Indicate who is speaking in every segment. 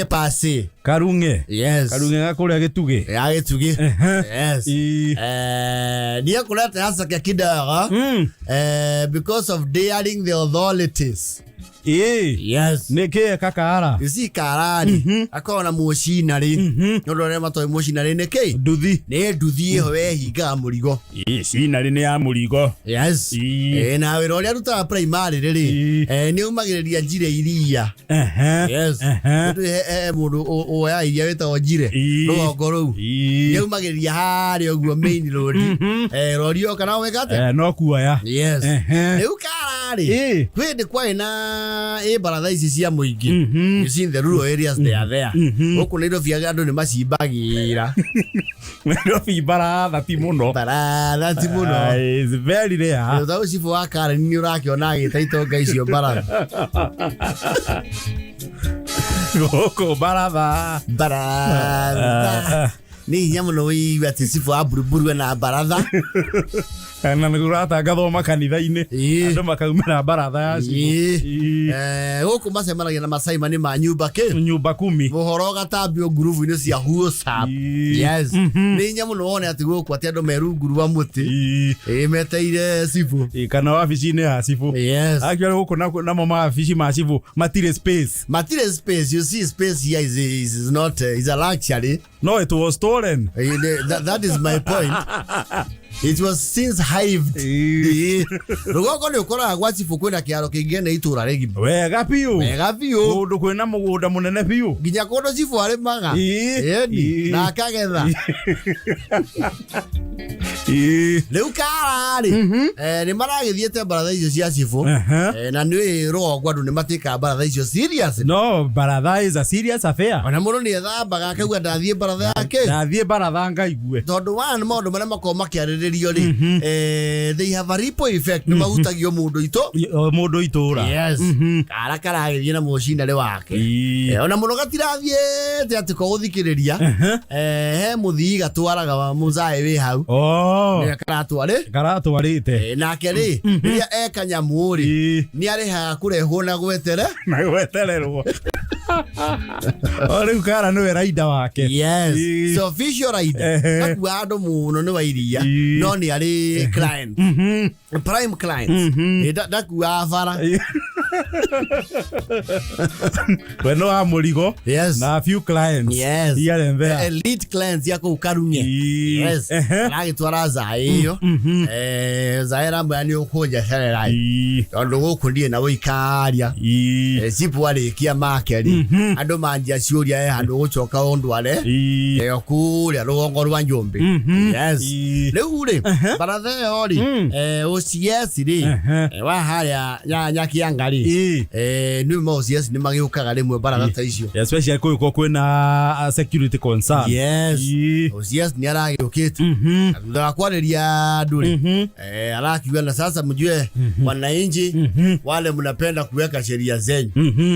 Speaker 1: Pasi.
Speaker 2: Karung'e.
Speaker 1: Yes.
Speaker 2: Karung'e ga kũrĩa Gĩtugĩ.
Speaker 1: Ya Gĩtugĩ. Yes.
Speaker 2: Ii.
Speaker 1: Nĩekũrete acake kidogo because of daring the authorities.
Speaker 2: Ĩĩ.
Speaker 1: Yes.
Speaker 2: Nĩ kĩ eka Kaara?
Speaker 1: You see Kaara-rĩ, akoragwo na mũcinarĩ. Nĩ ũndũ arĩa matoĩ mũcinarĩ nĩ kĩ?
Speaker 2: Nduthi.
Speaker 1: Nĩ nduthi ĩho wehingaga mũrigo.
Speaker 2: Ĩĩ, cinarĩ nĩ ya mũrigo.
Speaker 1: Yes.
Speaker 2: Ii.
Speaker 1: Na wĩra ũrĩa arutaga primary rĩ,
Speaker 2: Ii.
Speaker 1: nĩ aumagĩrĩria njire iria. Yes. Tondũ he mũndũ woyaga iria wĩtagwo njire. Rũgongo rũu. Nĩ aumagĩrĩria harĩa ũguo main road. Rori yoka no wĩka atĩa?
Speaker 2: No kuoya.
Speaker 1: Yes. Rĩu Kaara-rĩ, kwĩ hĩndĩ kwarĩ na ĩ baratha ici cia mũingĩ. You see in the rural areas they are there. Gũkũ Nairobi andũ nĩ macimbagĩra.
Speaker 2: Nairobi baratha ti mũno.
Speaker 1: Baratha ti mũno.
Speaker 2: Ah, it's very rare.
Speaker 1: Ta ũcio cibũ wa Karen nĩ ũrakĩona agĩta itonga icio baratha.
Speaker 2: Gũkũ baratha.
Speaker 1: Baratha. Nĩ hinya mũno wĩigue atĩ cibũ wa Buruburu ena baratha.
Speaker 2: Kana nĩ kũratangathwo makanitha-inĩ. Andũ makaumĩra baratha ya cibũ.
Speaker 1: Gũkũ macemanagia na macaimani ma nyumba kĩ?
Speaker 2: Nyumba kumi.
Speaker 1: Ũhoro ũgatambio ngurubu-inĩ cia WhatsApp. Yes. Nĩ hinya mũno wone atĩ gũkũ atĩ andũ me rungu rwa mũtĩ. Ĩĩ, meteire cibũ.
Speaker 2: Ĩĩ, kana wabici-inĩ ya cibũ.
Speaker 1: Yes.
Speaker 2: Actually gũkũ namo mawabici ma cibũ matirĩ space.
Speaker 1: Matirĩ space. You see space here is not, is a luxury.
Speaker 2: No, it was stolen.
Speaker 1: That is my point. It was since hived. Rũgongo nĩ ũkoraga gwa cibũ kwĩna kĩaro kĩngĩ nĩ itũra rĩgima.
Speaker 2: Wega biũ.
Speaker 1: Wega biũ.
Speaker 2: Kũndũ kwĩna mũgũnda mũnene biũ.
Speaker 1: Nginya kũndũ cibũ arĩmaga. Ĩni. Na akagetha. Rĩu Kaara-rĩ, nĩ maragĩthiĩte baratha icio cia cibũ. Na nĩ rũgongo andũ nĩ matĩkaga baratha icio serious.
Speaker 2: No, baratha is a serious affair.
Speaker 1: Ona mũndũ nĩ ethambaga akauga ndathiĩ baratha yake.
Speaker 2: Ndathiĩ baratha ngaigue.
Speaker 1: Tondũ one maũndũ marĩa makoragwo makĩarĩrĩrio rĩ, they have a ripple effect, nĩ mahutagio mũndũ itũ.
Speaker 2: O mũndũ itũra.
Speaker 1: Yes. Kara karagĩthiĩ na mũcinarĩ wake. Ona mũno gatirathiĩte atĩ ko gũthikĩrĩria. He mũthii gatwaraga wa mũzaĩ wĩ hau. Nĩwe karatwarĩ.
Speaker 2: Karatwarĩte.
Speaker 1: Nake rĩ, rĩrĩa eka nyamũ rĩ, nĩ arĩhaga kũrehwo na gwetere.
Speaker 2: Na gwetererwo. O rĩu Kara nĩwe raida wake.
Speaker 1: Yes. So official rider. Gakua andũ mũno nĩ wa iria. No nĩ arĩ client. Prime client. Ndakuaga bara.
Speaker 2: We no wa mũrigo.
Speaker 1: Yes.
Speaker 2: Na a few clients.
Speaker 1: Yes.
Speaker 2: Here and there.
Speaker 1: Elite clients ya kũu Karung'e. Yes. Aragĩtwara zaĩ ĩyo. Zaĩ ramwĩra nĩ ũkũnjeterera. Tondũ gũkũ ndirĩ na ũikaria. Chifu arĩkia make rĩ, andũ manjia ciũria he handũ ũgũcoka ũndware. Kũrĩa rũgongo rwa Njũmbĩ. Yes. Rĩu rĩ, baratha ĩyo rĩ, OCS rĩ, wa harĩa Nyakianga rĩ, nĩ ma OCS nĩ magĩũkaga rĩmwe baratha ta icio.
Speaker 2: Especially kũngĩkorwo kwĩna security concern.
Speaker 1: Yes. OCS nĩ aragĩũkĩte. Na thutha wa kwarĩria andũ rĩ, arakiuga na sasa mjue wananchi wale mnapenda kuweka sheria zenyu.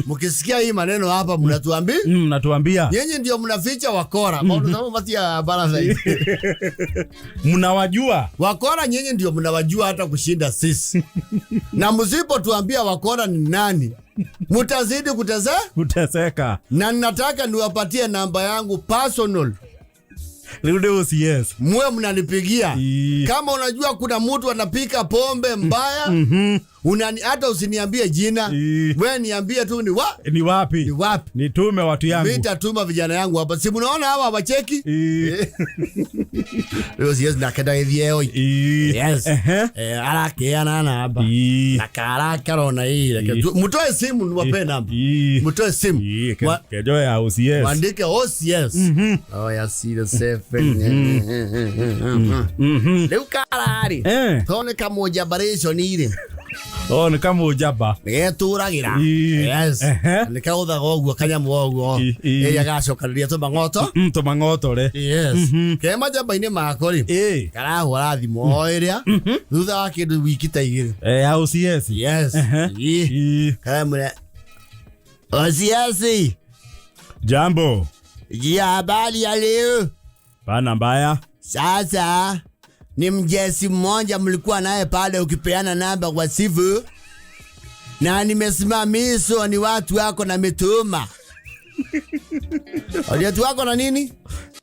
Speaker 1: Mkisikia hii maneno hapa mnatuambia?
Speaker 2: Mnatuambia.
Speaker 1: Nyinyi ndio mnaficha wakora. Maũndũ tamo matia baratha hizi.
Speaker 2: Mnawajua?
Speaker 1: Wakora nyinyi ndio mnawajua hata kushinda sisi. Na msipotuambia wakora ni nani, mtazidi
Speaker 2: kuteseka.
Speaker 1: Na nataka niwapatie namba yangu personal.
Speaker 2: Rĩu nĩ OCS.
Speaker 1: Muwe mnanipigia. Kama unajua kuna mtu anapika pombe mbaya, hata usiniambie jina. Wewe niambie tu ni
Speaker 2: Ni wapi?
Speaker 1: Ni wapi?
Speaker 2: Nitume watu yangu.
Speaker 1: Mimi nitatuma vijana yangu hapa. Si mnaona hawa wacheki? Rĩu OCS nake ndagĩthiĩ oi. Yes. Arakeana namba. Na kara karona hii. Mtoe simu niwape namba. Mtoe simu.
Speaker 2: Kejo ya OCS.
Speaker 1: Mwandike OCS. Oh, ya see the seven. Rĩu kararĩ. Tondũ nĩ kamũnjabarĩconi rĩ.
Speaker 2: Oh, nĩ kamũnjaba.
Speaker 1: Nĩgetũragĩra. Yes. Nĩ kaũthaga ũguo kanyamũ ũguo. Ĩrĩa gacokanĩria tũmang'oto.
Speaker 2: Tũmang'otore.
Speaker 1: Yes. Ke majamba-inĩ mako rĩ. Karahũra thimũ o ĩrĩa. Thutha wa kĩndũ wiki ta igĩrĩ.
Speaker 2: Ya OCS.
Speaker 1: Yes. Karamwĩra, OCS.
Speaker 2: Jambo.
Speaker 1: Ya habari ya leo.
Speaker 2: Bana mbaya.
Speaker 1: Sasa ni mjesi mmoja mlikuwa naye pale ukipeana namba kwa sivu, na nimesimamishwa ni watu wako na mituma. Waliatu wako na nini?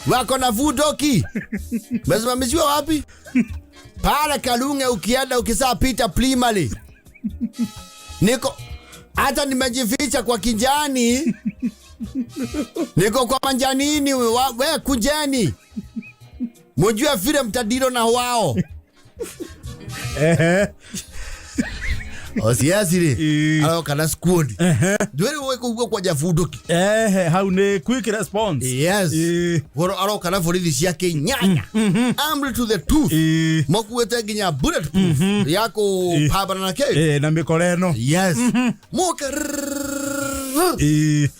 Speaker 1: Wako na vudoki. Mesimamishiwa wapi? Pale Kalunge ukienda ukisapita primary. Niko hata nimejificha kwa kijani. Niko kwa manjanini we kujeni. Mujue vile mtadilo na wao. OCS rĩ aroka na squad. Ndwĩrĩ gwĩkũguo kwanja bunduki.
Speaker 2: Ehe, hau nĩ quick response.
Speaker 1: Yes. Goro aroka na borithi ciake inyanya. Armed to the tooth. Makuĩte nginya bulletproof ya kũpambana na kĩ.
Speaker 2: Na mĩkora ĩno.
Speaker 1: Yes. Moka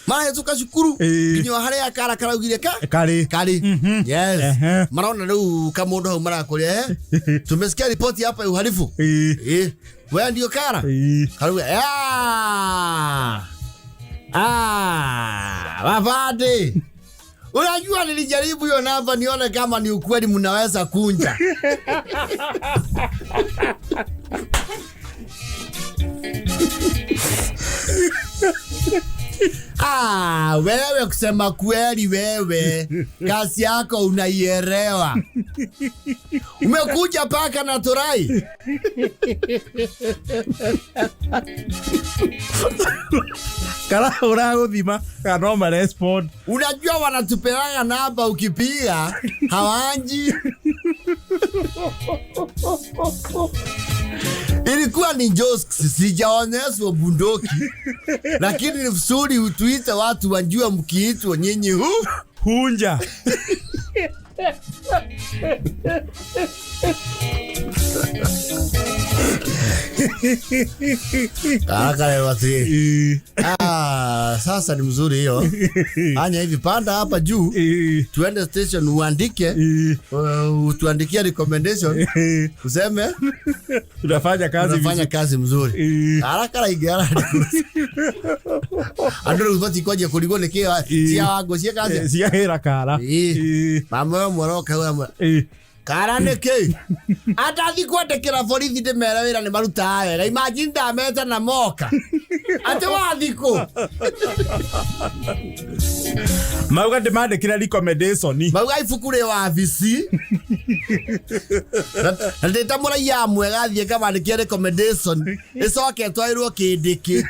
Speaker 1: marahĩtũka cukuru nginya harĩa kara karaugire ka
Speaker 2: Karĩ.
Speaker 1: Kari. Yes. Marona rĩu kamũndũ hau marakũria eh. Tumesikia ripoti hapa ya uhalifu. Eh. Wewe ndio kara? Karuga. Ah. Ah, wafande. Unajua nilijaribu hiyo namba nione kama ni ukweli mnaweza kunja. Ah, wewe kusema kweli wewe, kazi yako unaielewa. Umekuja paka na turai.
Speaker 2: Kara ũragũthima kana no marespond.
Speaker 1: Unajua wanatupeanga namba ukipiga hawanji. Ilikuwa ni jokes, sijaonyeshwa bunduki. Lakini ni vizuri utuite watu wajue mkiitwa nyinyi hu
Speaker 2: hunja.
Speaker 1: Kaka Ah, sasa ni mzuri hiyo. Anya hivi panda hapa juu. Tuende station uandike. Utuandikie recommendation. Useme
Speaker 2: unafanya kazi
Speaker 1: unafanya kazi mzuri. Haraka la igara. Andũ rĩu matikwanjia kũrigwo nĩ kĩ cia wango cia kazi.
Speaker 2: Cia hĩra kara.
Speaker 1: Mama we mwaroka we. Kara nĩ kĩ? Atathi kwandĩkĩra borithi ndĩmere wĩra nĩ marutaga wega. Imagine ndameta na moka. Atĩ wathi kũ?
Speaker 2: Mauga ndĩmandĩkĩre recommendation.
Speaker 1: Mauga ibuku rĩ wabici. Na ndĩ ta mũraiya mwega thiĩ ngamandĩkĩre recommendation. Ĩcoke ĩtwarĩrwo kĩndĩkĩ.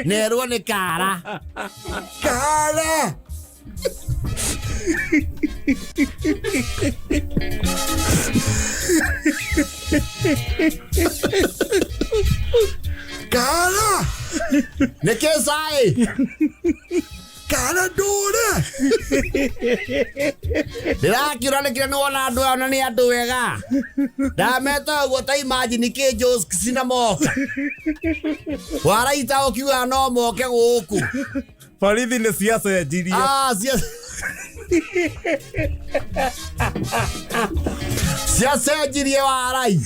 Speaker 1: Na ĩrwo nĩ kara. Kara! Kara! Nĩkĩ cai? Kara ndũre! Ndĩrakĩũra nĩkĩrĩa nĩwona andũ aya na nĩ andũ wega. Ndameta ũguo ta imagine kĩ jokes na moka. Waraita ũkiuga no moke gũkũ.
Speaker 2: Borithi nĩ ciacenjirie.
Speaker 1: Ah, ciacenjirie warai.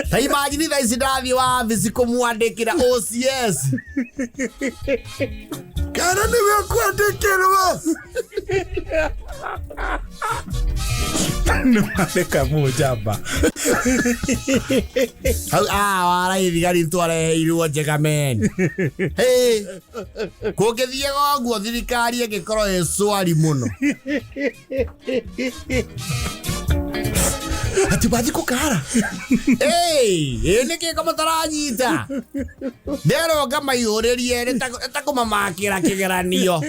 Speaker 1: Ta imagine thaa ici ndathiĩ wabici kũmwandĩkĩra OCS. Kana nĩwe ũkwandĩkĩrwo?
Speaker 2: Nĩ wandĩka mũnjamba.
Speaker 1: Ah, warai thigari twareheirwo njega men. Hey, kũngĩthiaga ũguo thirikari ĩngĩkorwo ĩ cwari mũno. Ati wathi kũkara? Hey, ĩ nĩkĩ ko mũtaranyita? Nderwo ngamaihũrĩrie nĩ ta kũmamakĩra kĩgeranio.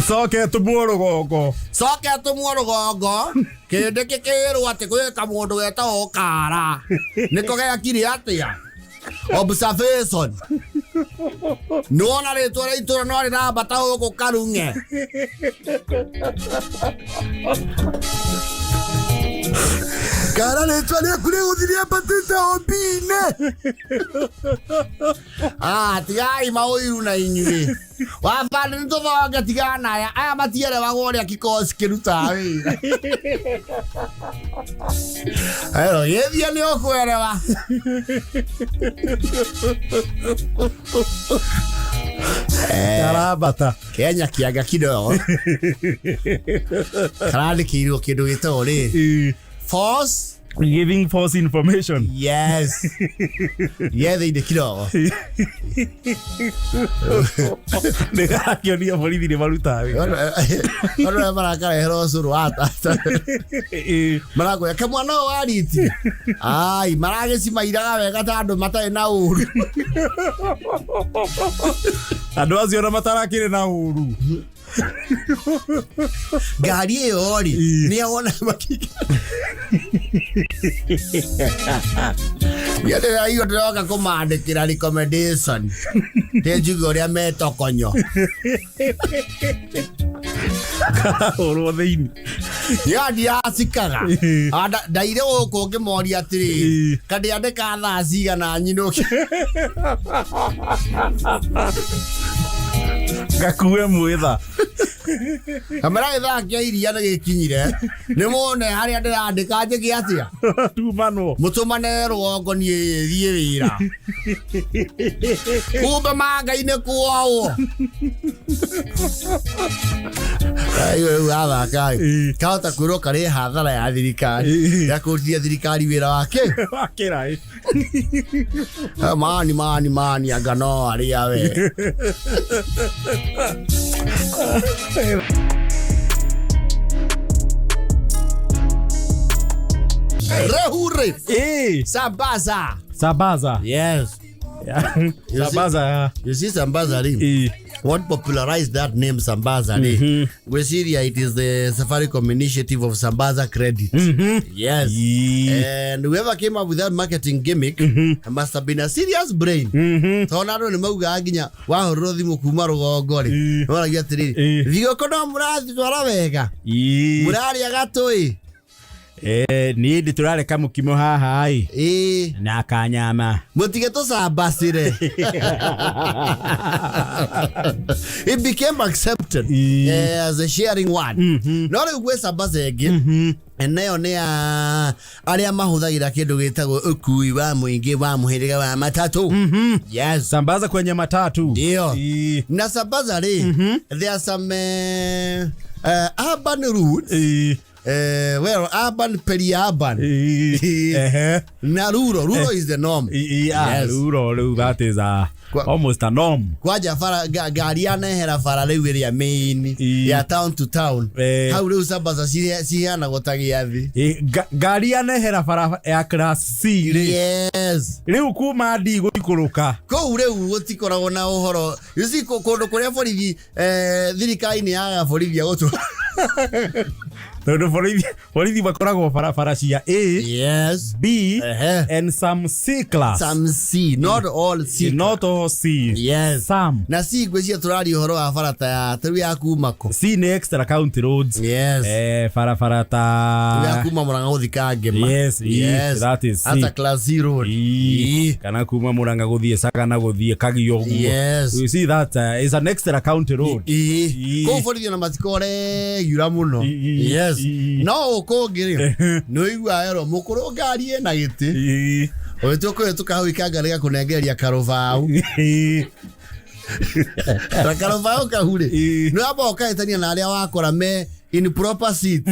Speaker 2: Coke tũmwo rũgongo.
Speaker 1: Coke tũmwo rũgongo. Kĩndĩ kĩkĩrwo atĩ gwĩ kamũndũ getagwo kara. Nĩko gekire atĩa? Observation. Nĩwona rĩtwa rĩa itũra no rĩrambata gũkũ Karung'e. Kara rĩtwa rĩaku rĩgũthiĩ rĩambatĩte ombine. Ah, tigai maũiru na inyuĩ. Wabande nĩ tũthonge tigana aya. Aya matierewagwo ũrĩa kikosi kĩrutaga wĩra. Ero, gĩthiĩ nĩ ũkwerewa.
Speaker 2: Karambata.
Speaker 1: Kenya kĩanga kidogo. Karandĩkĩirwo kĩndũ gĩtagwo rĩ. Force
Speaker 2: Giving false information.
Speaker 1: Yes, ye thĩinĩ kirogo.
Speaker 2: Nĩgarakĩonia borithi nĩ marutaga wĩra.
Speaker 1: Andũ arĩa marakarehera ũcũrũ wa tata marakwĩra kamwana ũyũ wariti ai maragĩcimairaga wega ta andũ matarĩ na ũru.
Speaker 2: Andũ acio ona matarakĩrĩ na ũru.
Speaker 1: Ngari ĩyo rĩ nĩ awona makinga ndĩraigua ndĩroka kũmandĩkĩra recommendation ndĩnjuge ũrĩa metokonyo.
Speaker 2: Karahũrwo thĩinĩ.
Speaker 1: Ya ndiracikaga. Ndaire gũkũ ngĩmoria atĩrĩrĩ, kandĩandĩka thaa cigana nyinũke
Speaker 2: Gakue mwĩtha.
Speaker 1: Kamera gĩthaa kĩa iria nĩ gĩkinyire nĩ muone harĩa ndĩrandĩka njĩke atĩa.
Speaker 2: Tumanwo.
Speaker 1: Mũtũmane rũgongo niĩ thiĩ wĩra kumbe manga-inĩ kuowo rĩu athaka kahota kwĩrwo karĩ hathara ya thirikari ya kũrutithia thirikari wĩra wake.
Speaker 2: Wakĩra ĩ.
Speaker 1: Mani mani mani anga no arĩa we. Rehure. Sambaza.
Speaker 2: Sambaza.
Speaker 1: Yes.
Speaker 2: Sambaza.
Speaker 1: You see Sambaza ri. What popularized that name Sambaza ri? Gweciria it is the Safaricom initiative of Sambaza Credit. Yes. And whoever came up with that marketing gimmick must have been a serious brain. Tondũ andũ nĩ maugaga nginya wahũrĩrwo thimũ kuma rũgongo rĩ. Waragia atĩrĩrĩ, thigũkũ no mũrathitwara wega. Mũrarĩa gatũĩ.
Speaker 2: Niĩ ndĩ tũrareka mũkimo haha ĩ. Na kanyama.
Speaker 1: Mũtige tũcambacĩre. It became accepted as a sharing word. No rĩu gwĩ sambaca ĩngĩ nayo nĩ ya arĩa mahũthagĩra kĩndũ gĩtagwo ũkui wa mũingĩ wa mũhĩrĩga wa matatũ. Yes.
Speaker 2: Sambaza kwenye matatu.
Speaker 1: Ndio. Na sambaza rĩ, there are some urban routes. Well, urban, peri-urban. Na rural. Rural is the norm.
Speaker 2: Yeah, yes. Rural, that is almost a norm.
Speaker 1: Kwanja bara ngari yanehera bara rĩu ĩrĩa main ya town to town. Hau rĩu sambaza ciheanagwo ta gĩathĩ.
Speaker 2: Ngari yanehera bara ya class C rĩ.
Speaker 1: Yes.
Speaker 2: Rĩu kuma ndi gũikũrũka.
Speaker 1: Kũu rĩu gũtikoragwo na ũhoro. You see kũndũ kũrĩa borithi thirikari nĩ yagaga borithi a gũtwara.
Speaker 2: Tondũ borithi makoragwo barabara cia A,
Speaker 1: yes,
Speaker 2: B, and some C class.
Speaker 1: Some C, not all C.
Speaker 2: Not all C.
Speaker 1: Yes.
Speaker 2: Some.
Speaker 1: Na C ngwĩciria tũraria ũhoro wa bara ta ya rĩu ya kuma kũ?
Speaker 2: C nĩ extra county roads.
Speaker 1: Yes.
Speaker 2: Barabara ta
Speaker 1: ya kuma Murang'a gũthiĩ Kangema.
Speaker 2: Yes,
Speaker 1: yes.
Speaker 2: That is C.
Speaker 1: Hata class C road.
Speaker 2: E. Kana kuma Murang'a gũthiĩ Sagana gũthiĩ Kagio ũguo.
Speaker 1: Yes.
Speaker 2: You see that is an extra county road.
Speaker 1: E. Kũu borithi ona matikoregiura mũno. Yes. No ũkũngĩ rĩ nĩ ũiguaga werwo mũkũrũ ngari ĩna gĩtĩ ũgĩtua kũhĩtũka hau ikanga rĩgakũnengereria karũbaũ na karũbaũ kau rĩ nĩ wamba ũkahĩtania na arĩa wakora me in proper seats.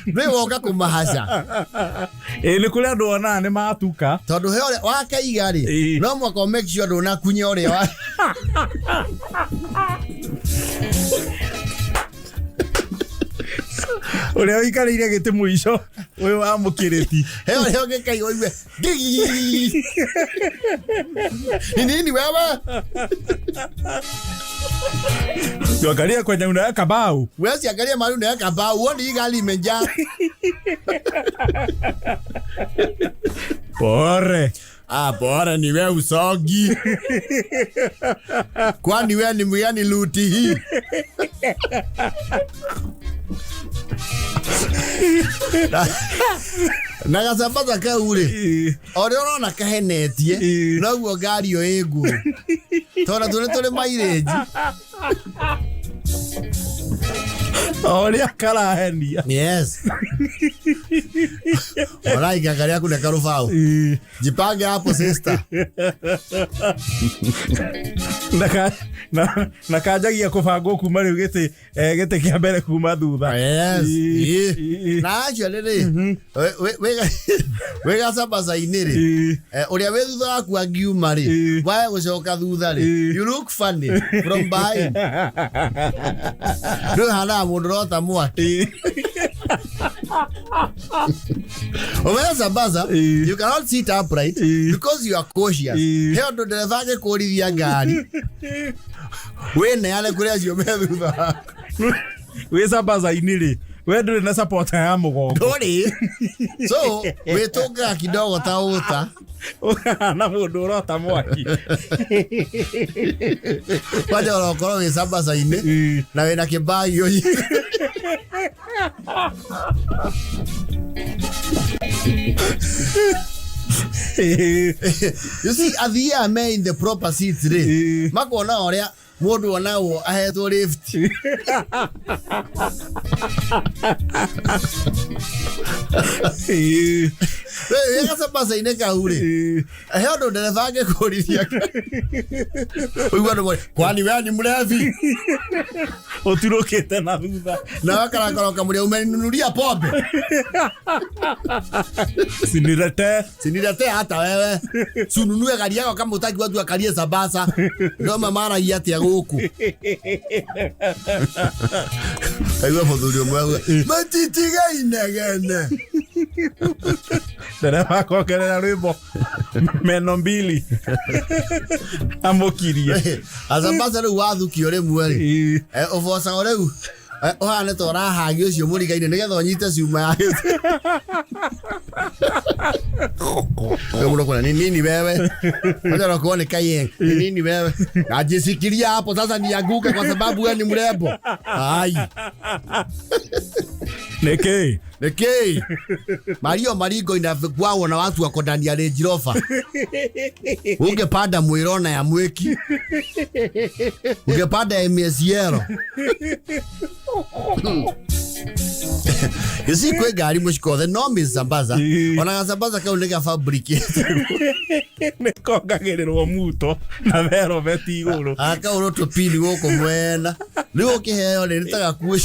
Speaker 1: Nĩ woka kũmahaca.
Speaker 2: Nĩ kũrĩ andũ onaga nĩ matuka
Speaker 1: tondũ he ũrĩa wakaiga rĩ no mũhaka make sure ndũnakunya ũrĩa wa
Speaker 2: ũrĩa ũikarĩire gĩtĩ mũico ũyũ wa mũkĩrĩti.
Speaker 1: He ũrĩa ũngĩkaigua ũigue ngigi. Ni nini wewe?
Speaker 2: Tuangalie kwenye unaweka bao.
Speaker 1: Wewe siangalia mahali unaweka bao, uone hii gari imejaa.
Speaker 2: Pore.
Speaker 1: Ah, bora ni wewe usogi. Kwani wewe ni mgani luti hii? Na gasambaza kau rĩ ũrĩa ũrona kahenetie noguo ngari ĩyo ĩ nguũ tondũ tũrĩ tũrĩ mileage
Speaker 2: o ũrĩa karahenia.
Speaker 1: Yes. Walai gari yaku nĩ karũbaũ. Jipange hapo, sister.
Speaker 2: Na kanjagia kũbangwo kuma rĩu gĩtĩ gĩtĩ kĩa mbere kuma thutha.
Speaker 1: Yes. Na actually rĩ, wĩ gacabaca-inĩ rĩ, ũrĩa wĩ thutha waku angiuma rĩ, wae gũcoka thutha rĩ, you look funny from behind. Rĩu hanaga mũndũ ũrota mwaki. Ũmenya sambaza, you cannot sit upright because you are cautious. He ũndũ ndereba angĩkũrithia ngari, wĩneane kũrĩ acio me thutha waku.
Speaker 2: Wĩ sambaza-inĩ rĩ, we ndũrĩ na supporter ya mũgongo.
Speaker 1: Ndũrĩ. So, wĩtũngaga kidogo ta ũta.
Speaker 2: Ũkahana mũndũ ũrota mwaki.
Speaker 1: Kwanja ũrokorwo wĩ sambaza-inĩ na wĩna kĩbagi ũyũ. You see, athii aya me in the proper seats rĩ, makona ũrĩa mũndũ onagwo ahetwo lift. Wĩ gacabaca-inĩ kau rĩ, he ũndũ ndereba angĩkũrithia ũigua andũ moria, kwani we ni mlevi?
Speaker 2: Ũturũkĩte na thutha.
Speaker 1: Na wakarakara ũkamũria, umeninunulia pombe?
Speaker 2: Sinirete.
Speaker 1: Siniletee hata wewe. Si ununue gari yako kama utaki watu wakalie sabasa. Ndio maragia atia gũkũ. Aigua mũthuri ũmwe auga, matitiga inegene.
Speaker 2: Ndereba akongerera rwĩmbo meno mbili amũkirie.
Speaker 1: Asabasa rĩu wathukio rĩmwe rĩ, ũbocago rĩu ũhane ta ũrahagi ũcio mũriga-inĩ nĩgetha ũnyite cuma ya gĩtĩ. Mũndũ akona, ni nini wewe? Wacha nakuona ni kayeng. Ni nini wewe? Najisikilia hapo sasa nianguke kwa sababu wewe ni mrembo. Ai.
Speaker 2: Nĩkĩ?
Speaker 1: Nĩkĩ? Mario Maringo inakwao na watu wako ndani ya Range Rover. Ungepanda mwirona ya mwiki. Ungepanda MSL. You see, kwĩ ngari mũcikothe no mĩsambaza. Ona gasambaza kau nĩ gafabricate.
Speaker 2: Nĩ kongagĩrĩrwo muto na velvet igũrũ.
Speaker 1: Akaũrwo tũpini gũkũ mwena. Rĩu ũkĩheo rĩ, nĩ ta gakuo.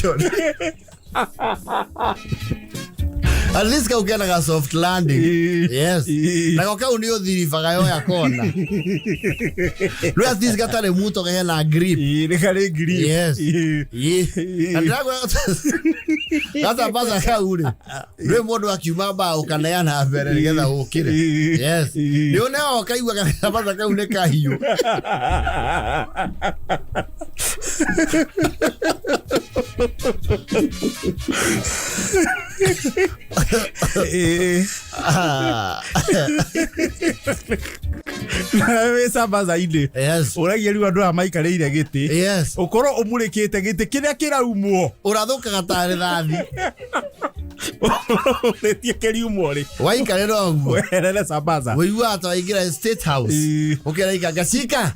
Speaker 1: At least kau kena ga soft landing. Yes. Nako kau nĩ ũthiribaga yoya kona. Rĩu at least gatarĩ muto kena grip.
Speaker 2: Nĩ karĩ grip.
Speaker 1: Yes. Na ndĩrakwĩra gatambaca kau rĩ, rĩu mũndũ akiuma mbaũ kaneana mbere nĩgetha ũkĩre. Yes. Nĩ ũneaga ũkaigua gatambaca kau nĩ kahiũ.
Speaker 2: Wĩ sambaza-inĩ.
Speaker 1: Yes.
Speaker 2: Ũragia rĩu andũ aya maikarĩire gĩtĩ.
Speaker 1: Yes.
Speaker 2: Ũkorwo ũmũrĩkĩte gĩtĩ kĩrĩa kĩraumwo.
Speaker 1: Ũrathũkaga ta rĩthathi.
Speaker 2: Ũrĩtie kĩriumwo rĩ.
Speaker 1: Waikarĩra ũguo.
Speaker 2: Weherere sambaza.
Speaker 1: Ũiguaga ta waingĩra State House. Ũkĩraika ngacika.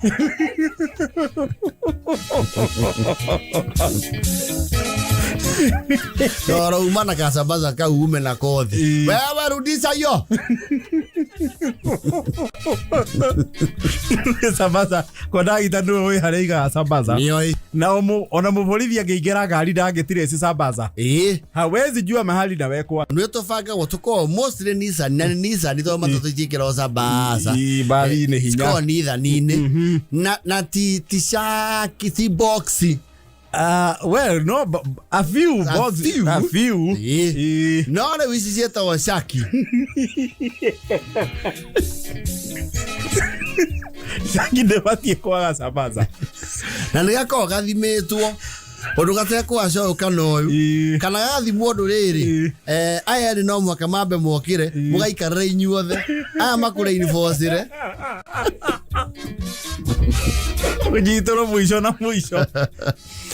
Speaker 1: Toro uma na kasambaza kau ume na kothi. Wewe rudisha hiyo.
Speaker 2: Sambaza kwa ndagita nĩwe wĩ harĩa aigaga sambaza.
Speaker 1: Nĩoĩ.
Speaker 2: Na ona mũborithi angĩingĩra ngari ndangĩtirĩci sambaza. Hawezi jua mahali nawekwa.
Speaker 1: Nĩ tũbangagwo tũkoragwo mostly Nissan na nĩ Nissan tondũ matatũ itiĩkĩragwo sambaza.
Speaker 2: Mbathi-inĩ hinya.
Speaker 1: Cikoragwo Nissan-inĩ. Na ti shaki, ti boxi.
Speaker 2: Well, no, but a few,
Speaker 1: A
Speaker 2: boss,
Speaker 1: few?
Speaker 2: A few.
Speaker 1: No, rĩu ici ciĩtagwo shaki.
Speaker 2: Shaki ndĩbatiĩ kwaga sambaza.
Speaker 1: Na nĩ gakoragwo gathimĩtwo ũndũ gatekwacoyo kana ũyũ. Kana gagathimwo ũndũ rĩrĩ. Aya erĩ no mũhaka mambe mokĩre, mũgaikarĩre inyuothe. Aya makũreinforcĩre.
Speaker 2: Ũnyitĩrwo mũico na mũico.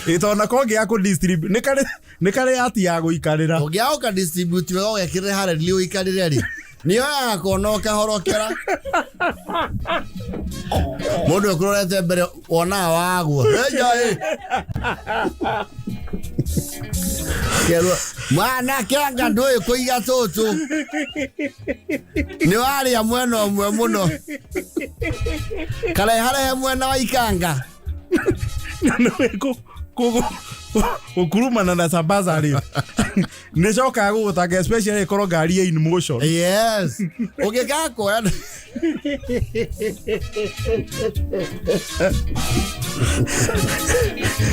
Speaker 2: Ĩ, tondũ nako ũngĩaga kũ-distribute, nĩ karĩ ati ya gũikarĩra.
Speaker 1: Ũngĩaga gũka-distribute wega ũgekĩrĩre harĩa ũikarĩre rĩ, nĩoyaga kona ũkahorokera. Mũndũ ũkũrorete mbere wonaga wagwo. Eja, ĩ. Kerwo, Mwanake anga ndũĩ kũiga tũtũ. Nĩ warĩa mwena ũmwe mũno. Kareharehe mwena wa ikanga.
Speaker 2: Gũkurumana na sambaza rĩ nĩ cokaga gũgũtanga, especially ĩkorwo ngari ĩ in motion.
Speaker 1: Yes. Ũngĩgakuoya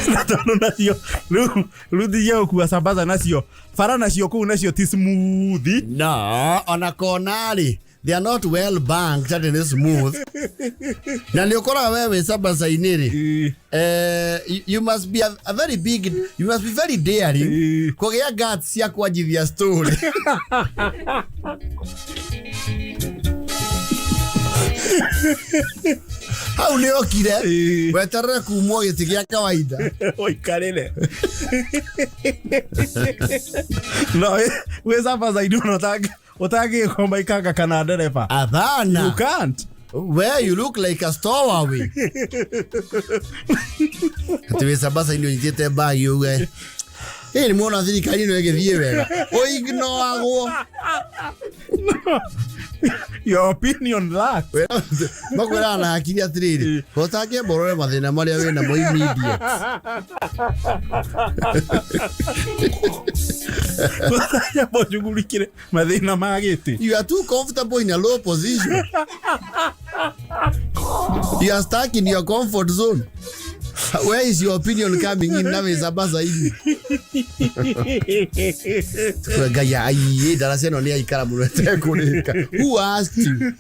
Speaker 2: Na tondũ nacio rĩu rĩu thiia gũkua sambaza nacio bara nacio kũu nacio ti smooth.
Speaker 1: No, ona kona rĩ, they are not well banked atĩ nĩ smooth. Na nĩ ũkoraga we wĩ sambaza-inĩ rĩ, you must be a very big, you must be very daring kũgĩa guts cia kwanjithia story. Hau nĩ okire weterere kumwo gĩtĩ gĩa kawaida.
Speaker 2: Ũikarĩre no wĩ sambaza-inĩ ona ũtangĩkoma ikanga kana ndereba.
Speaker 1: Hapana.
Speaker 2: You can't.
Speaker 1: Where you look like a stowaway. Atĩ wĩ sambaza-inĩ ũnyitĩte mbagi uge ĩ nĩ muona thirikari ĩno ĩgĩthiĩ wega, ũignoagwo.
Speaker 2: Your opinion lacks.
Speaker 1: Makwĩraga na hakiri atĩrĩrĩ, ũtangĩamba ũrore mathĩna marĩa wĩ namo immediate.
Speaker 2: Ũtanyamba ũshughulikire mathĩna ma gĩtĩ.
Speaker 1: You are too comfortable in a low position. You are stuck in your comfort zone. Where is your opinion coming in na wĩ sambaza-inĩ? Ngai aiĩ ndaraca ĩno nĩ yaikara mũno ĩtekũrĩka. Who asked you?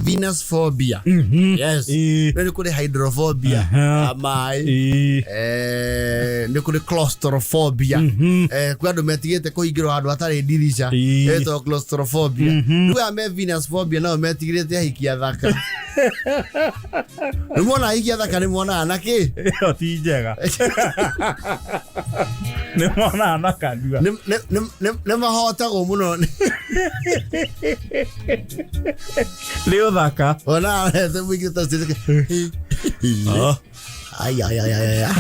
Speaker 1: Venus phobia. Yes. Nĩ kũrĩ hydrophobia. Maĩ. Nĩ kũrĩ claustrophobia. Kwĩ andũ metigĩte kũhingĩrwo handũ hatarĩ ndirica. Ĩtagwo claustrophobia. Rĩu aya me Venus phobia nao metigĩrĩte ahiki athaka. Rĩu mona ahiki athaka nĩ monaga na kĩ?
Speaker 2: Ĩyo ti njega, nĩ monaga na kanua.
Speaker 1: Nĩ mahotagwo mũno.
Speaker 2: Nĩ ũthaka.
Speaker 1: Ona mũingĩ ta ai ai ai ai ai.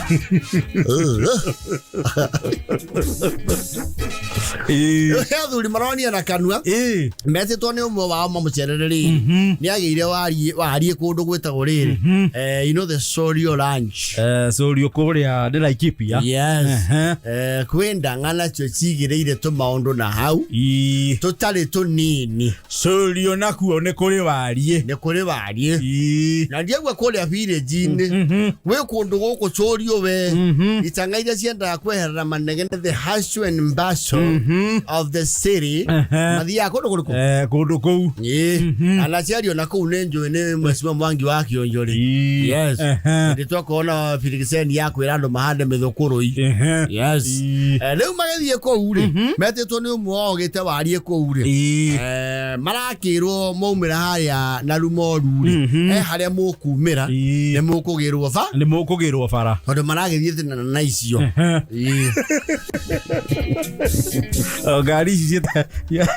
Speaker 1: Athuri maronia na kanua. Metĩtwo nĩ ũmwe wao mamũcerere rĩrĩ, nĩ agĩire wariĩ wariĩ kũndũ gwĩtagwo rĩrĩ, you know the Sorio Ranch.
Speaker 2: Sũrio kũrĩa ndĩ Laikipia.
Speaker 1: Yes. Kwĩ ndang'a nacio cigĩrĩire tũmaũndũ na hau tũtarĩ tũnini.
Speaker 2: Sũrio nakuo nĩ kũrĩ wariĩ.
Speaker 1: Nĩ kũrĩ wariĩ. Na ndiaigua kũrĩa village-inĩ gwĩ kũndũ gũkũ cũrio we itanga iria ciendaga kweherera manegene, the hustle and bustle of the city, mathiaga kũndũ kũrĩkũ?
Speaker 2: Kũndũ kũu.
Speaker 1: Ĩĩ, anaciario na kũu nĩ njũĩ nĩ Mheshimiwa Mwangi wa Kionjori. Yes. Hĩndĩ twakorwo birigiceni ya kwĩra andũ mahande mĩthũkũrũi. Yes. Rĩu magĩthiĩ kũu rĩ, metĩtwo nĩ ũmwe wao gĩte wariĩ kũu rĩ, marakĩrwo maumĩra harĩa na rumoru rĩ, he harĩa mũkumĩra nĩ mũkũgĩrwo ba.
Speaker 2: Nĩ mũkũgĩrwo bara.
Speaker 1: Tondũ maragĩthiĩ tena na icio. Ĩĩ.
Speaker 2: O, ngari ici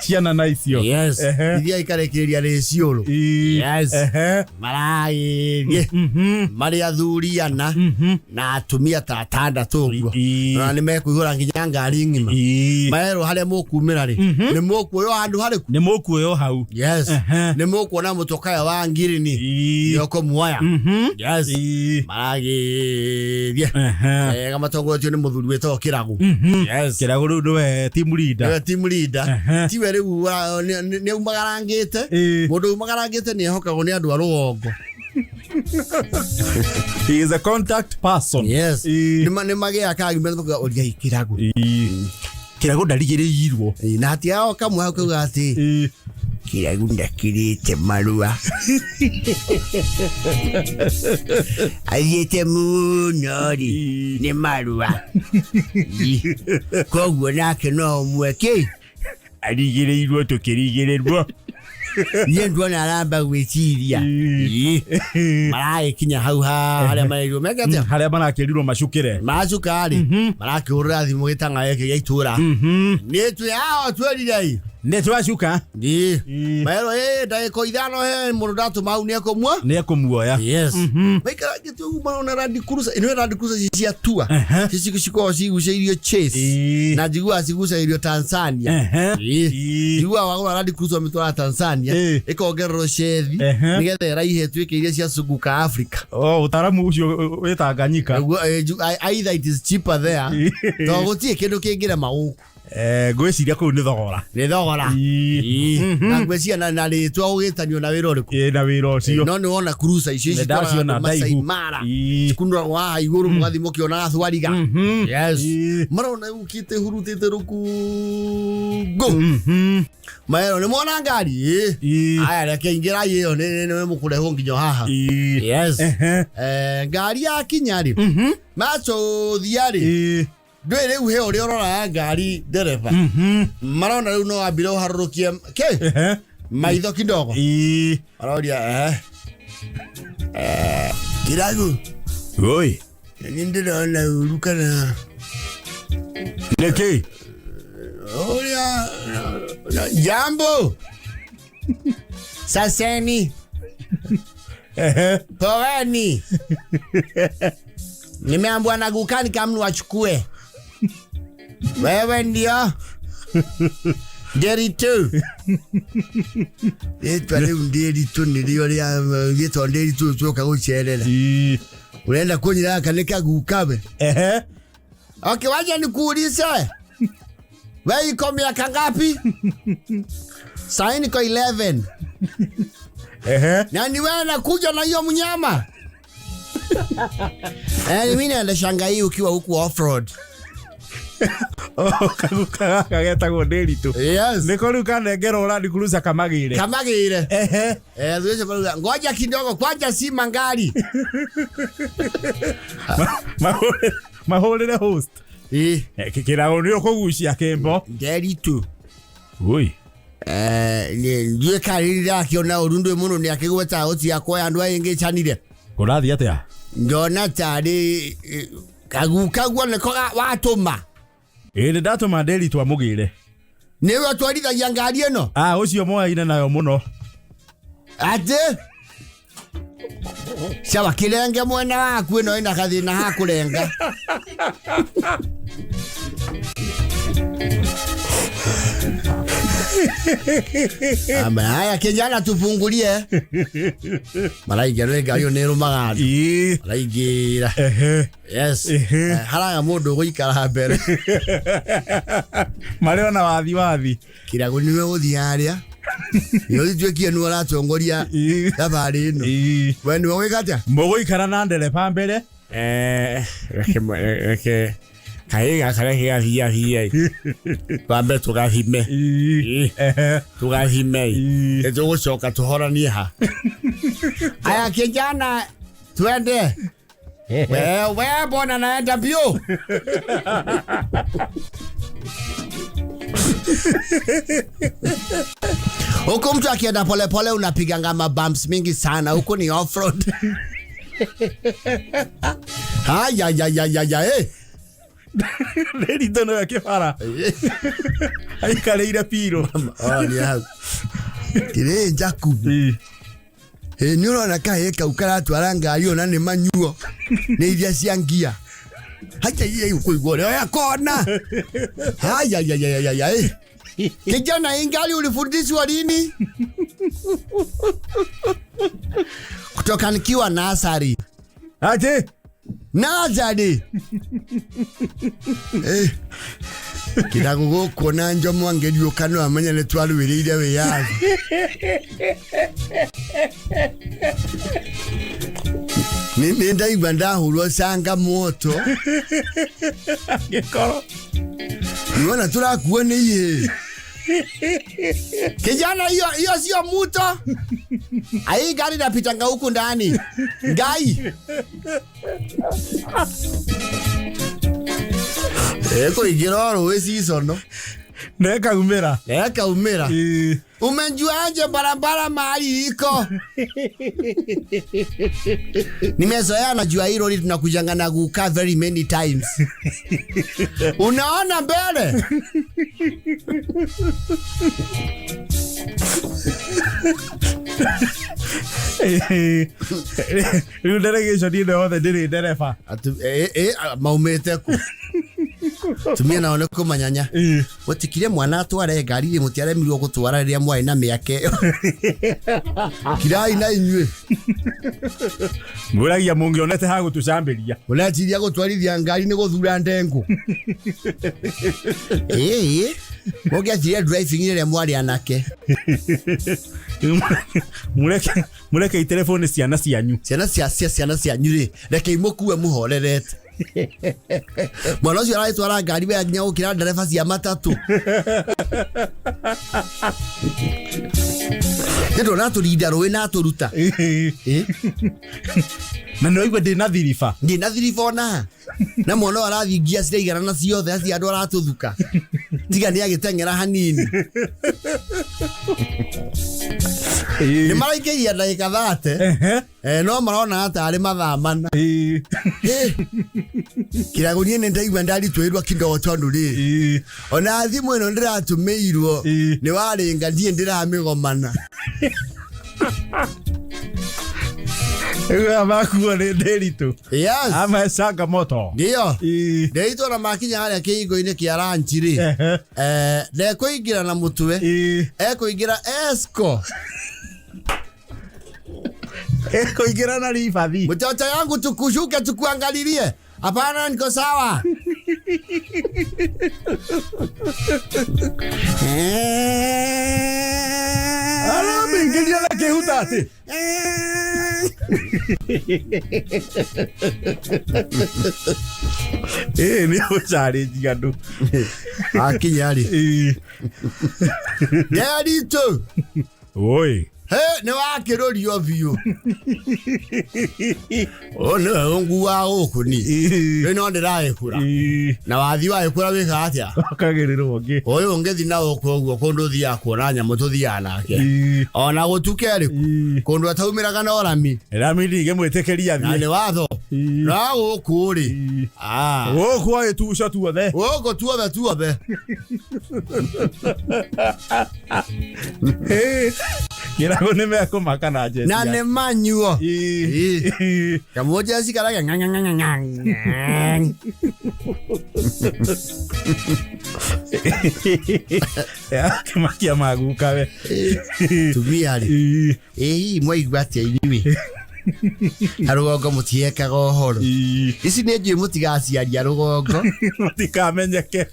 Speaker 2: ciana na icio.
Speaker 1: Yes. Iria ikarĩkĩrĩria rĩciũrũ. Yes. Maragĩthiĩ marĩ athuri ana na atumia ta atandatũ ũguo. Na nĩ mekũihũra nginya ngari ng'ima. Marerwo harĩa mũkumĩra rĩ, nĩ mũkuoywo handũ harĩkũ?
Speaker 2: Nĩ mũkuoywo hau.
Speaker 1: Yes. Nĩ mũkuona mũtũkaya wa ngirini nĩ ũkũmuoya. Yes. Maragĩthiĩ ega matongoretio nĩ mũthuri wĩtagwo Kĩragu. Yes.
Speaker 2: Kĩragu rĩu nĩwe team leader.
Speaker 1: Nĩwe team leader. Tiwe rĩu nĩ aumagarangĩte. Mũndũ umagarangĩte nĩ ehokagwo nĩ andũ a rũgongo.
Speaker 2: He is a contact person.
Speaker 1: Yes. Nĩ magĩaga kagi mekuga ũria Kĩragu.
Speaker 2: Kĩragu ndarigĩrĩirwo.
Speaker 1: Ĩĩ, na hatiao kamwe hau kauga atĩ Kĩragu ndakĩrĩte marua, athiĩte mũno rĩ nĩ marua. Ĩ, koguo nake no ũmwe kĩ
Speaker 2: Arigĩrĩirwo tũkĩrigĩrĩrwo.
Speaker 1: Niĩ nduona aramba gwĩciria. Ĩ, maragĩkinya hau harĩa marerirwo meke atĩa?
Speaker 2: Harĩa marakĩrirwo macukĩre.
Speaker 1: Macuka rĩ, marakĩhũrĩra thimũ gĩtang'a gĩkĩ gĩa itũra nĩ twĩ ao twĩrirei.
Speaker 2: Nĩ twacuka.
Speaker 1: Ii.
Speaker 2: Ii.
Speaker 1: Maero ĩ ndagĩka 5 he mũndũ ndatũma hau nĩekũmua.
Speaker 2: Nĩ ekũmuoya.
Speaker 1: Yes. Maikarangĩte ũguo marona Land Cruiser, ĩno Land Cruiser ici cia tua. Ici cikoragwo cigucĩirio Chase. Na njiguaga cigucagĩrio Tanzania. Ii. Njiguaga wagũra Land Cruiser ũmĩtwara Tanzania ĩkongererwo cethi nĩgetha ĩraihe ĩtuĩke iria cia Suguka Africa.
Speaker 2: Oh, ũtaramu ũcio wĩ Tanganyika.
Speaker 1: Nĩguo, either it is cheaper there tondũ gũtirĩ kĩndũ kĩngĩrema gũkũ.
Speaker 2: Ngwĩciria kũu nĩ thogora.
Speaker 1: Nĩ thogora.
Speaker 2: Ii.
Speaker 1: Ii. Na ngwĩciria na rĩtwa gũgĩtanio na wĩra ũrĩkũ.
Speaker 2: Ĩ, na wĩra ũcio.
Speaker 1: No nĩ wona cruiser icio
Speaker 2: Nĩ ndaciona
Speaker 1: citwaraga Masai
Speaker 2: ndaihu.
Speaker 1: Mara.
Speaker 2: Ii.
Speaker 1: Cikunũragwo haha igũrũ mũgathiĩ mũkĩonaga thwariga. Yes.
Speaker 2: Ii.
Speaker 1: Marona ũkĩte hurutĩte rũkũngũ. Maero nĩ mona ngari. Ii.
Speaker 2: Ii.
Speaker 1: Aya reke ingĩrai ĩyo nĩ mũkũrehwo nginya haha.
Speaker 2: Ii.
Speaker 1: Yes.
Speaker 2: Ehe.
Speaker 1: Ngari yakinya rĩ macũthia rĩ ndũĩ rĩu he ũrĩa ũroraga ngari ndereba marona rĩu no wambire ũharũrũkie kĩ maitho kidogo. Aroria kiragu.
Speaker 2: Oi.
Speaker 1: Nĩ ndĩrona ũru kana
Speaker 2: Nĩkĩ?
Speaker 1: ũrĩa jambo saseni. Poeni, nimeambiwa na gukani kamnu wachukue wewe ndio Nderitu. Rĩtwa rĩu Nderitu nĩrĩo rĩa gĩtwa Nderitu tuoka gũcerera. Ũrenda kũnyira gaka nĩ kagukawe. Okay, wacha nikuulize. Wewe iko miaka ngapi? Sasa niko 11. Na ni wewe nakuja na hiyo mnyama? Mimi naendesha hii ukiwa huku off road.
Speaker 2: Oh, kaguka gaka getagwo Nderitu.
Speaker 1: Yes.
Speaker 2: Nĩko rĩu kanengerwo Land Cruiser kamagĩre.
Speaker 1: Kamagire. Tuweze paruga. Ngoja kidogo kwanza si mangari.
Speaker 2: Mahũrĩre host.
Speaker 1: Eh,
Speaker 2: Kĩrago nĩ ũkũgucia kĩmbo.
Speaker 1: Nderitu.
Speaker 2: Oi.
Speaker 1: Ndiũĩ kana rĩrĩ ndĩrakĩona ũru ndũĩ mũndũ nĩ akĩgwetaga gũtiga kuoya andũ aingĩ chanire.
Speaker 2: Kũrathiĩ atĩa?
Speaker 1: Ndona tarĩ kaguka guo nĩko watũma.
Speaker 2: Ĩ nĩ ndatũma Nderitu amũgĩre.
Speaker 1: Nĩwe ũtwarithagia ngari ĩno?
Speaker 2: Ah, ũcio moyaine nayo mũno.
Speaker 1: Atĩ? Sawa, kĩrenge mwena waku ĩno ĩna gathĩna ha kũrenga. Ama, haya kijana tufungulie. Maraingĩra nĩ ngari ĩyo nĩ ĩrũmaga andũ.
Speaker 2: Ii.
Speaker 1: Maraingĩra. Yes. Haraga mũndũ ũgũikara mbere.
Speaker 2: Marĩ ona wathi wathi.
Speaker 1: Kĩrago nĩwe ũthiĩ harĩa. Nĩ ũtuĩkie nĩwe ũratongoria thabarĩ ĩno.
Speaker 2: Ii.
Speaker 1: We nĩwe ũgwĩka atĩa?
Speaker 2: Mũgũikara na ndereba mbere.
Speaker 1: Reke kahĩ gaka reke gathiathie. Twambe tũgathime.
Speaker 2: Ii.
Speaker 1: Tũgathime.
Speaker 2: Ii.
Speaker 1: Nĩtũgũcoka tũhoranie ha. Aya kijana twende. Wewe mbona naenda mbio? Huku mtu akienda polepole unapiganga mabumps mingi sana. Huku ni off road. Haya ya ya ya ya eh.
Speaker 2: Nderitu nĩwe kĩbara. Aikarĩire pirũ.
Speaker 1: Oh, ni hau. Kire Jacob.
Speaker 2: Ii.
Speaker 1: Ĩ nĩ ũrona kahĩ kau karatwara ngari ona nĩ manyuo nĩ iria cia ngia. Haya ya kũigua ũrĩa oya kona. Haya ya ya ya ya eh. Kijana, hii ngari ulifundishwa lini? Kutoka nikiwa nasari.
Speaker 2: Atĩ?
Speaker 1: Nazari. Kĩrago gũkũ na Njomo angĩriũka no amenye nĩ twarũĩrĩire wĩyathi. Nĩ ndaigua ndahũrwo canga moto.
Speaker 2: Gĩkoro.
Speaker 1: Niwona tũrakuo nĩ ihĩ. Kijana, hiyo hiyo sio muto. Hii gari inapitanga huku ndani. Ngai. Kũingĩra rũĩ cicono.
Speaker 2: Nekaumĩra.
Speaker 1: Ekaumĩra.
Speaker 2: Ĩĩ.
Speaker 1: Umejuaje barabara mahali iko? Nimezoea, najua hii lori tunakujanga na kukaa very many times. Unaona mbele?
Speaker 2: Rĩu delegation ĩno yothe ndĩrĩ ndereba.
Speaker 1: Maumĩte kũ? Tumia nao nĩ kũmanyanya.
Speaker 2: Ĩĩ.
Speaker 1: Gũtikire mwana atware ngari rĩ, mũtiaremirwo gũtwara rĩrĩa mwarĩ na mĩaka ĩyo. Kirai na inyuĩ.
Speaker 2: Mwĩragia mũngĩonete ha gũtũcambĩria.
Speaker 1: Ũreciria gũtwarithia ngari nĩ gũthura ndengũ? Ĩĩ, mũngĩaciria driving rĩrĩa mwarĩ anake.
Speaker 2: Mũreke mũreke iterefone ciana cianyu.
Speaker 1: Ciana cia cia ciana cianyu rĩ, rekei mũkue mũhorerete. Mwana ũcio aragĩtwara ngari wega nginya gũkĩra ndereba cia matatũ. Nĩ ndona tũrinda rũĩ na atũruta. Ĩ?
Speaker 2: Na nĩ waigua ndĩ na thiriba.
Speaker 1: Ndĩ na thiriba ona na mwana ũyũ arathiĩ ngia ciraigana na ciothe, acio andũ aratũthuka, tiga nĩ agĩteng'era hanini. Nĩ maraingĩria ndagĩka 30.
Speaker 2: Ehe.
Speaker 1: No marona tarĩ mathaa 4.
Speaker 2: Ĩĩ.
Speaker 1: Kĩrago niĩ nĩ ndaigua ndaritũhĩrwo kidogo tondũ rĩ,
Speaker 2: Ĩĩ.
Speaker 1: ona thimũ ĩno ndĩratũmĩirwo
Speaker 2: Ĩĩ.
Speaker 1: nĩ warĩnga, ndiĩ ndĩramĩgomana.
Speaker 2: Rĩu aya makuo nĩ ndĩritũ.
Speaker 1: Yes.
Speaker 2: Ama changamoto.
Speaker 1: Ndio.
Speaker 2: Ĩĩ.
Speaker 1: Ndĩritũ ona makinya harĩa kĩhingo-inĩ kĩa ranchi rĩ,
Speaker 2: Ehe.
Speaker 1: ndekũingĩra na mũtwe,
Speaker 2: Ĩĩ.
Speaker 1: ekũingĩra esco.
Speaker 2: Ĩkũingĩra na ribathi.
Speaker 1: Mtoto yangu, tukushuke tukuangalilie. Hapana, niko sawa.
Speaker 2: Aramĩingĩria na kĩhuta atĩ. Ĩĩ nĩ gũcarĩnji andũ.
Speaker 1: Akinya rĩ,
Speaker 2: Ĩĩ.
Speaker 1: Nderitu.
Speaker 2: Oi.
Speaker 1: He, nĩ wakĩrũrio biũ. Ũyũ nĩwe ũnguaga gũkũ ni.
Speaker 2: Ĩĩ.
Speaker 1: Rĩu no ndĩragĩkũra.
Speaker 2: Ĩĩ.
Speaker 1: Na wathiĩ wagĩkũra wĩkaga atĩa?
Speaker 2: Wakagĩrĩrwo ũngĩ.
Speaker 1: Ũyũ ũngĩthiĩ na gũkũ ũguo kũndũ ũthiaga kuona nyamũ tũthiaga nake.
Speaker 2: Ĩĩ.
Speaker 1: Ona gũtuke rĩ,
Speaker 2: Ĩĩ.
Speaker 1: kũndũ ataumĩraga na ũrami.
Speaker 2: Rami ndingĩmwĩtĩkĩria
Speaker 1: Na
Speaker 2: thiĩ.
Speaker 1: nĩ watho.
Speaker 2: Ĩĩ.
Speaker 1: Na gũkũ rĩ.
Speaker 2: Ĩĩ.
Speaker 1: Ah.
Speaker 2: Gũkũ agĩtuco tuothe.
Speaker 1: Gũkũ tuothe tuothe.
Speaker 2: Ĩĩ. Kĩrago nĩ mekũmaka na njeci.
Speaker 1: Na nĩ manyuo.
Speaker 2: Ĩĩ.
Speaker 1: Ĩĩ. Kamũnjeci karaga nga nga nga nga nga.
Speaker 2: Akĩmakia maguka we.
Speaker 1: Tumia rĩ.
Speaker 2: Ĩĩ.
Speaker 1: Ĩ hihi mwaigua atĩa inyuĩ? Arũgongo mũtiekaga ũhoro.
Speaker 2: Ĩĩ.
Speaker 1: Ici nĩ njũĩ mũtigaciaria rũgongo.
Speaker 2: Matikamenyeke.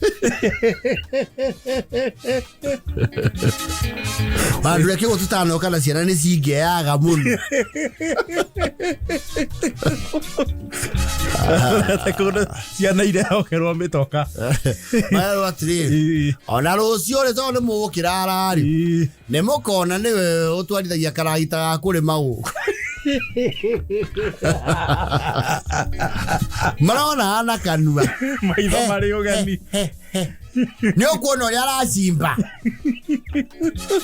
Speaker 1: Vandũ reke gũtũtanoka na ciana nĩ cingĩaga mũno.
Speaker 2: Kũndũ ciana irehokerwo mĩtoka.
Speaker 1: Marerwo atĩrĩrĩ,
Speaker 2: Ĩĩ.
Speaker 1: ona rũciũ rĩ, tondũ nĩ mũgũkĩrara rĩ,
Speaker 2: Ĩĩ.
Speaker 1: nĩ mũkona nĩwe ũtwarithagia karagita ga kũrĩma gũkũ. Marona na kanua.
Speaker 2: Maitho marĩ ũgeni.
Speaker 1: Nĩ ũkuona ũrĩa aracimba.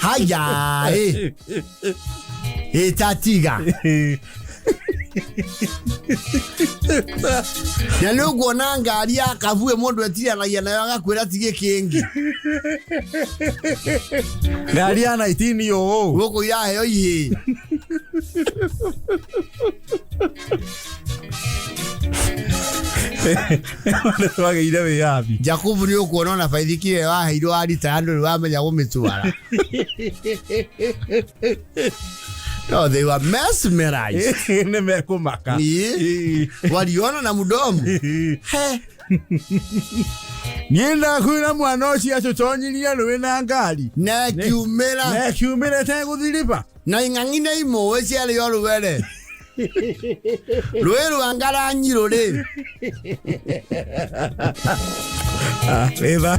Speaker 1: Haya ĩ. Ĩtatiga.
Speaker 2: Ĩĩ.
Speaker 1: Na nĩ ũkuona ngari ya kabue mũndũ etiranagia nayo agakwĩra tige kĩngĩ.
Speaker 2: Ngari ya 19 ũũ.
Speaker 1: Gũkũ iraheo ihĩĩ.
Speaker 2: Nĩ twagĩire wĩyathi.
Speaker 1: Jakubu nĩ ũkuona ona baithikiri ĩyo waheirwo waritaya ndũrĩ wamenya gũmĩtwara. No, they were mesmerized.
Speaker 2: Nĩ mekũmaka.
Speaker 1: Ĩĩ.
Speaker 2: Ĩĩ.
Speaker 1: Waliona na mdomo.
Speaker 2: Ĩĩ.
Speaker 1: He.
Speaker 2: Niĩ ndakwĩra mwana ũcio acũconyirie rũĩ na ngari.
Speaker 1: Na kiumĩra.
Speaker 2: Na kiumĩra ĩtegũthiriba.
Speaker 1: Na ing'ang'i nĩ imũĩ ciarĩ o rwere. Rũĩ rwa Ngaranyirũ rĩ.
Speaker 2: Wĩtha.